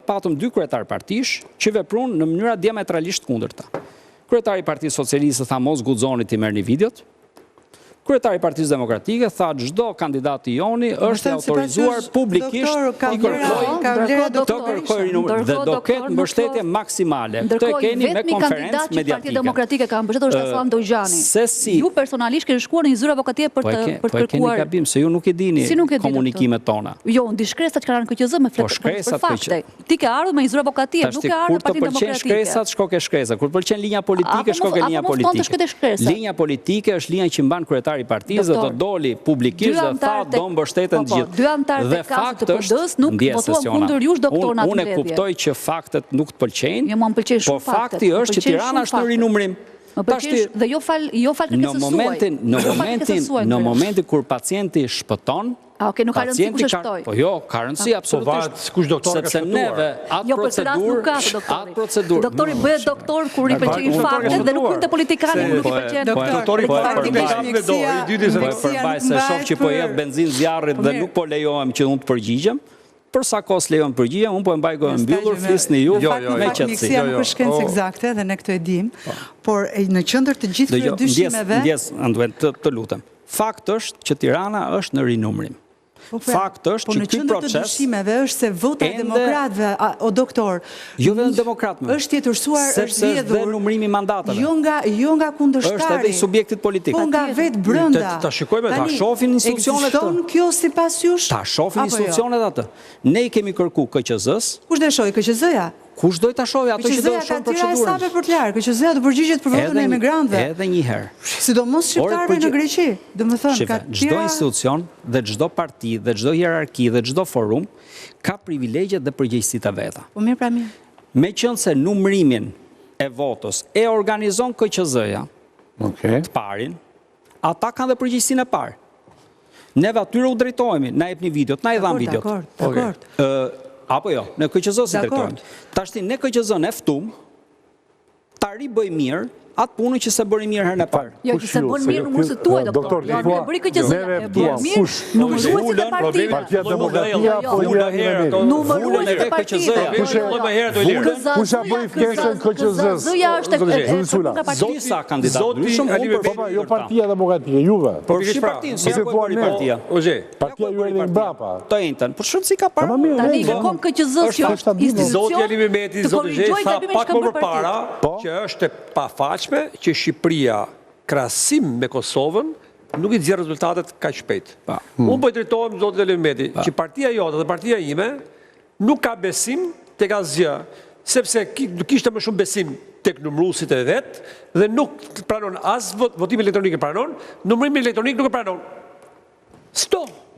patëm dy kryetarë partish që vepruan në mënyra diametralisht të kundërta. Kryetari i Partisë Socialiste tha mos guxoni t'i merrni videot. Kryetari i Partisë Demokratike tha çdo kandidat i joni është i autorizuar publikisht t'i kërkojë të kërkojë rinumërim dhe do ketë mbështetje maksimale. Këtë e keni me konferencë mediatike. Partia Demokratike ka mbështetur është Asllan Dogjani. Se si Ju personalisht keni shkuar në një zyrë avokatie për po të për të po e keni kërkuar. gabim se ju nuk i dini Si nuk e di, doktor? komunikimet tona. Jo, unë di shkresat që kanë ardhur në KQZ me Po flet për, për shkresat fakte. Ti ke ardhur me një zyrë avokatie, nuk Tashti ke ardhur kur me të Partinë pëlqen Demokratike. shkresat, shko ke shkresa. Kur të pëlqen linja politike, Apo shko më ke apo linja më fton të politike. shkoj te shkresat. Linja politike është linja që mban kryetari i partisë dhe do Doktor, doli dy publikisht dhe tha anëtarët e do mbështeten po të po, gjithë. dy anëtarët Dhe e kasit fakt të është, PD-s nuk ndjesë votuan Sesiona, kundër jush doktor unë në atë unë e mbledhje. kuptoj që faktet nuk të pëlqejnë, Jo, mua më pëlqejnë po shumë faktet, fakti më është që pëlqejnë Tirana shumë është në faktet. rinumrim. Më Tashti pëlqejnë dhe jo fal jo fal në kërkesës suaj. momentin në Jo fal kërkesës momentin suaj në Ndrea. momentin kur pacienti shpëton, A, okay, nuk ka rëndësi Pacienti kush e ka, shpëtoi. po jo, ka rëndësi Po absolutisht. varet kush doktor ka Sepse shpëtuar. neve atë Jo, për këtë rast procedurë, nuk ka, atë doktori. procedurë. Doktori bëhet doktor kur i pëlqejnë Doktori ka faktet dhe nuk shpëtuar. hyn te politikani kur nuk i Po e- pëlqen. po e- Doktori po e ka përmbaj. përmbaj me dorë, i dyti se Po e përmbaj se shoh që po hedh benzinë zjarrit Po dhe mirë. nuk po lejohem që unë të përgjigjem. Për sa kohë s'lejohem të përgjigjem, unë po e mbaj gojën mbyllur, flisni ju Jo, jo, me jo. qetësi. Mjekësia Jo, nuk jo. është shkencë O. ekzakte dhe ne këtë e dim, por e, në qendër të gjithë Dëgjo, këtyre ndjes, dyshimeve, ndjes, Anduen, të, të lutem. Fakt është që Tirana është në rinumrim. Po, pra, Fakt është po që në ky qendër të proces dyshimeve është se vota e ende- demokratëve, a, o doktor, Jo vetëm demokrat më. është tjetërsuar, është Sepse është dhe vjedhur. numrimi i mandateve. Jo nga jo nga kundërshtari. Është edhe i subjektit politik. Po nga vetë brenda. Ta- ta shikojmë atë. Ta shohin institucionet Ekziston këtë. kjo sipas jush? Ta shohin Apo jo? institucionet atë. Ne i kemi kërku KQZ-s, Kush do e shohë KQZ-ja? kush do ta shohë ato që do KQZ-ja të ka shohin tira procedurën. hesape për të larë. KQZ-ja do përgjigjet për votën e një- emigrantëve. edhe një herë. Sidomos shqiptarëve në përgjigj- Greqi. Domethënë Shife, ka çdo tira institucion dhe çdo parti dhe çdo hierarki dhe çdo forum ka privilegjet dhe përgjegjësitë e veta. Po mirë pra mirë. Meqenëse numrimin e votës e organizon KQZ-ja, Okej. të parin, ata kanë dhe përgjegjësinë e parë. Neve atyre u drejtohemi, na jepni videot, na i dhan Dakor, videot. dakor, dakor. Ë, apo jo, në KQZ si Dakor. drejtohemi. Tashti ne KQZ-n e ftum ta ribëj mirë atë punën që se bëri mirë herën e parë. Jo, Kush që se ju? bën Se mirë ky- numëruesit tuaj, eh, doktor. doktor, Jo, ti nuk e thua, bëri KQZ-ja, neve e bën ftuam, mirë kush? numëruesit e partive. Partia Demokratike Jo, apo jo. Ilira Mehmeti? Numëruesit e partive. Kush e- Më herët o Ilir. Kush ja bëri ftesën KQZ-s? KZZ-ja është e- e- e Zoti Sula. nga partia. Disa kandidatë Zoti ndryshëm, unë Ali për Po po, jo Partia Demokratike, juve. Përfshi pra, partinë, se se ja ku e thua bëri ne. partia. O Zhe, Partia Ja ku e ju bëri erdhi partia. mbrapa. Të enjten, por shumë si ka parë. Po, mirë, Tani ne- kërkon KQZ që Është është institucion Zoti Ali Mehmeti, të zoti Zhe, korrigjojë tha gabimin që pak ka më bërë përpara partitë. Po. që është e pafalshme që Shqipëria krahasim me Kosovën nuk i nxjerr rezultatet kaq shpejt. Pa. Unë po i drejtohem zotit Ali Mehmeti, që partia jote dhe partia ime nuk ka besim tek asgjë, sepse ki- kishte më shumë besim tek numëruesit e vet dhe nuk pranon as vot, votimin elektronik e pranon, numërimin elektronik nuk e pranon. Sto.